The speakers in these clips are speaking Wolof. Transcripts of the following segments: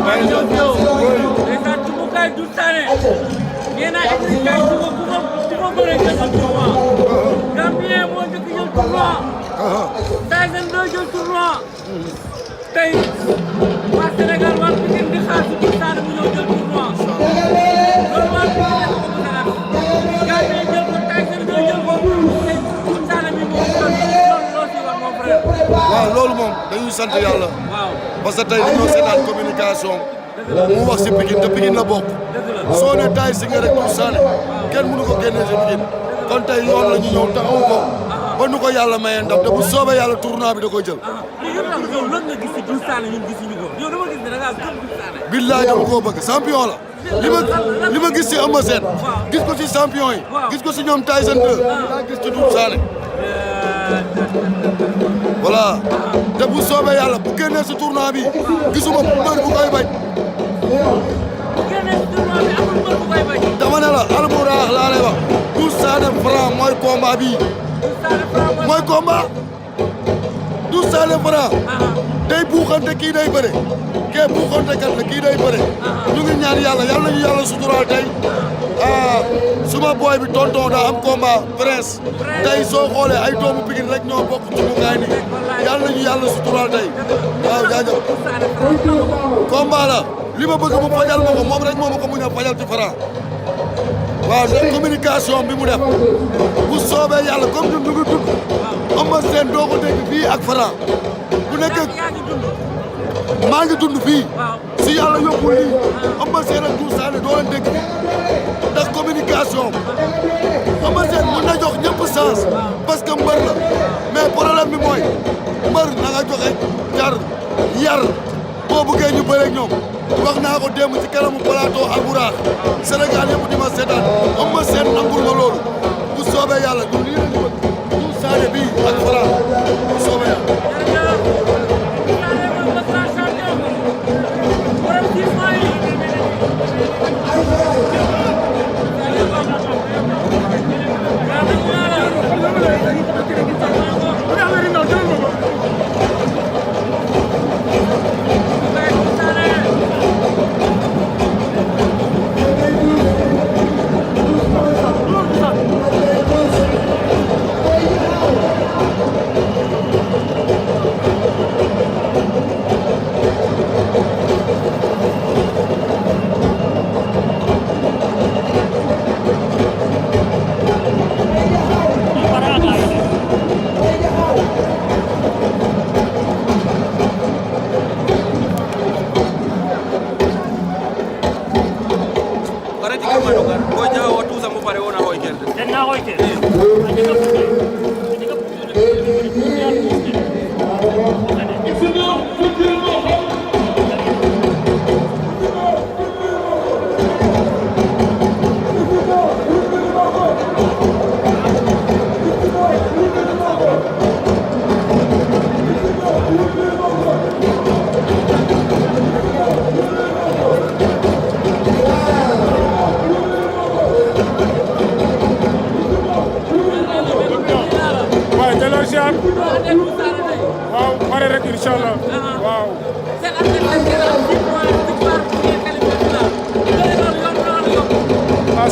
maa ngi ñëw si yow. ndeysaan Cumbukaay du Sané. nee naa Idriss Ndiaye su ma bëree jël tournoi. Gambien moo njëkk jël tournoi. Tyson 2 jël tournoi. tey waa Sénégal waa Pikine di xaar si Doudou Sané mu ñëw jël tournoi. loolu waa Pikine nekk ko mën a def. Gambien jël ko Tyson 2 jël ko. tey Doudou Sané mi moo ko loolu loo si wax mon frère. waaw loolu moom dañuy sant yàlla. waaw parce que tey dañoo seetaan communication. mu wax si Pikine te Pikine la bokk. soo ne taay si nga rek Doudou Sané kenn mënu ko génnee si Pikine kon tey yoon la ñu ñëw taxawu ko ba nu ko yàlla mayee ndam te bu soobee yàlla tournoi bi da koy jël. mais yow nag yow lan nga gis si Doudou Sané ñun gisuñu ko yow dama gis ne da ngaa gëm Doudou Sané. billaay dama koo bëgg champion la. li ma gis si Eumeu Sène gis ko si champion yi. gis ko si ñoom Tyson 2 laa gis ci Doudou Sané. voilà te bu soobee yàlla bu génnee si tournoi bi gisuma mbër bu koy bañ. dama ne la alburaax laa lay wax Doudou Sané Franc mooy combat bi mooy combat Doudou Sané Franc day buuxante kii day bëre kee buuxante kat la kii day bëre ñu ngi ñaan yàlla yàlla nañu yàlla suturaal tey suma booy bi tonton daa am combat Prince tey soo xoolee ay doomu Pikine rek ñoo bokk ci mukaay ni yàlla nañu yàlla suturaal tey waaw jaajëf combat la li ma bëgg mu fajal ma ko moom rek moo ma ko mun a fajal ci Franc waaw ndax communication bi mu def bu soobee yàlla comme ñun ñu ngi dund Eumeu Sène doo ko dégg fii ak Franc bu nekkee maa ngi dund fii si yàlla yóbbul lii Eumeu Sène ak Doudou Sané doo leen dégg fii ndax communication Eumeu Sène mën na jox ñëpp chance parce que mbër la mais problème bi mooy mbër na nga joxe jar yar boo bëggee ñu bëre ak ñoom wax naa ko démb ci kanamu plateau Albourakh Sénégal yëpp di ma seetaan Eumeu Sène nangul ma loolu bu soobee yàlla ñun lii la ñu bëgg Doudou Sané bii ak Franc bu soobee yàlla. waaw pare rek incha allah waaw.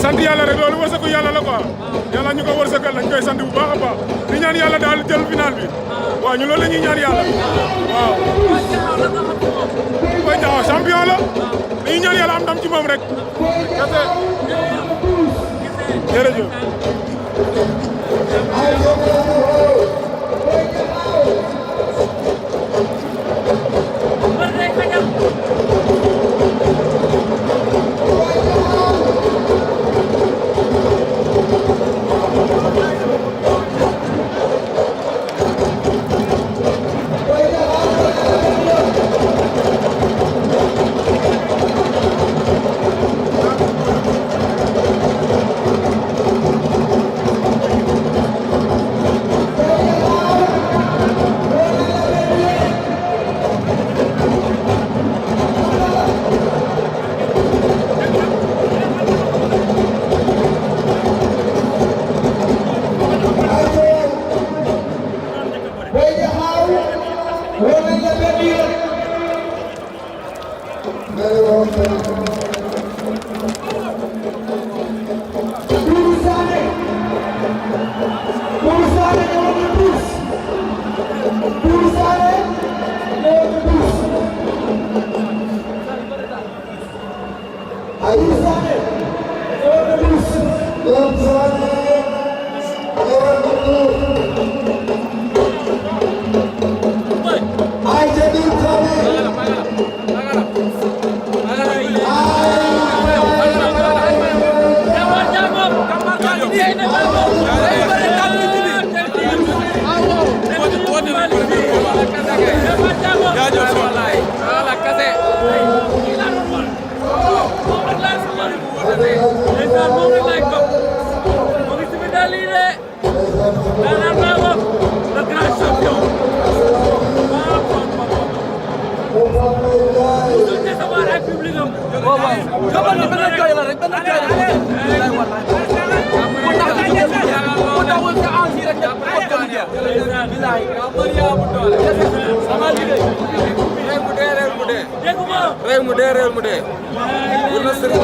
sant yàlla rek loolu wërsëgu yàlla la quoi yàlla ñu ko wërsëgal lañ koy sant bu baax a baax di ñaan yàlla daal jël final bi waaw ñu loolu la ñuy ñaan yàlla waaw. Boy Diakhao champion la dañuy ñaan yàlla am ndam ci moom rek kese jërëjëf. réew mu dee réew mu dee pour na sëriñ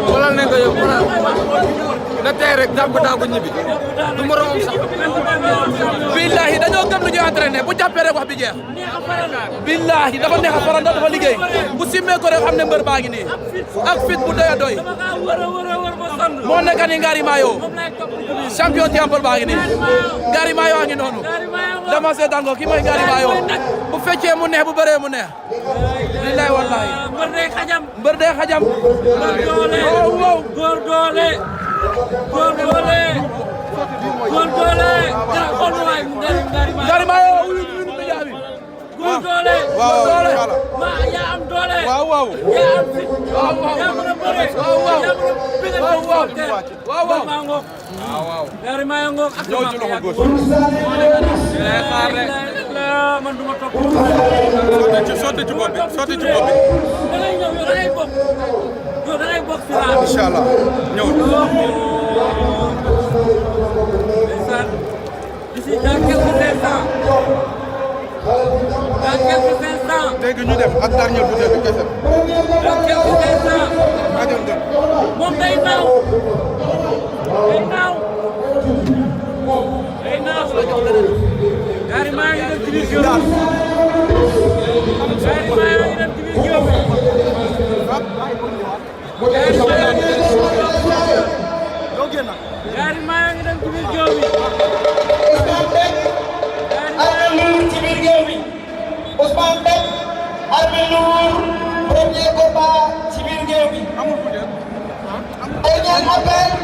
xoolal nañ ko yow na tey rek jàpp daagu ñibbi du moromam sax billahi dañoo gëm lu ñuy entraîné bu jàppee rek wax bi jeex billahi dafa neex a faral dafa liggéey bu simmee ko rek xam ne mbër baa ngi nii ak fit bu doy a doy moo nekk ni Ngari Mayo champion Tiampol baa ngi nii Ngari Mayo a ngi noonu dama seetaan ko ki mooy Ngari Mayo bu feccee mu neex bu bëree mu neex billahi wallahi mbër day xajam mbër day xajam góor doole góor doole góor doole dara xool waay Ngari Mayo wuyu média bi góor doole waaw doole ma yaa am doole waaw waaw yaa am fit waaw waaw yaa mën a bëre waaw waaw yaa mën a bëre waaw waaw waaw waaw maa ngoog Ngari Mayo ngoog ak ñëw ci loxo gauche man duma topp sotti ci bopp bi sotti ci bopp bi da ngay ñëw yow da ngay bokk yow da ngay bokk si laa inshallah ñëw ici dans quelques instants dans quelques instants léegi ñu dem ak dernier bouteille bi kese dans quelques instants ajam dem moom day naaw day naaw day naaw Ngari Mayo ngi dem ci biir géew Ngari Mayo ngi dem ci biir géew Ngari Mayo ngi dem ci biir géew bi Ousmane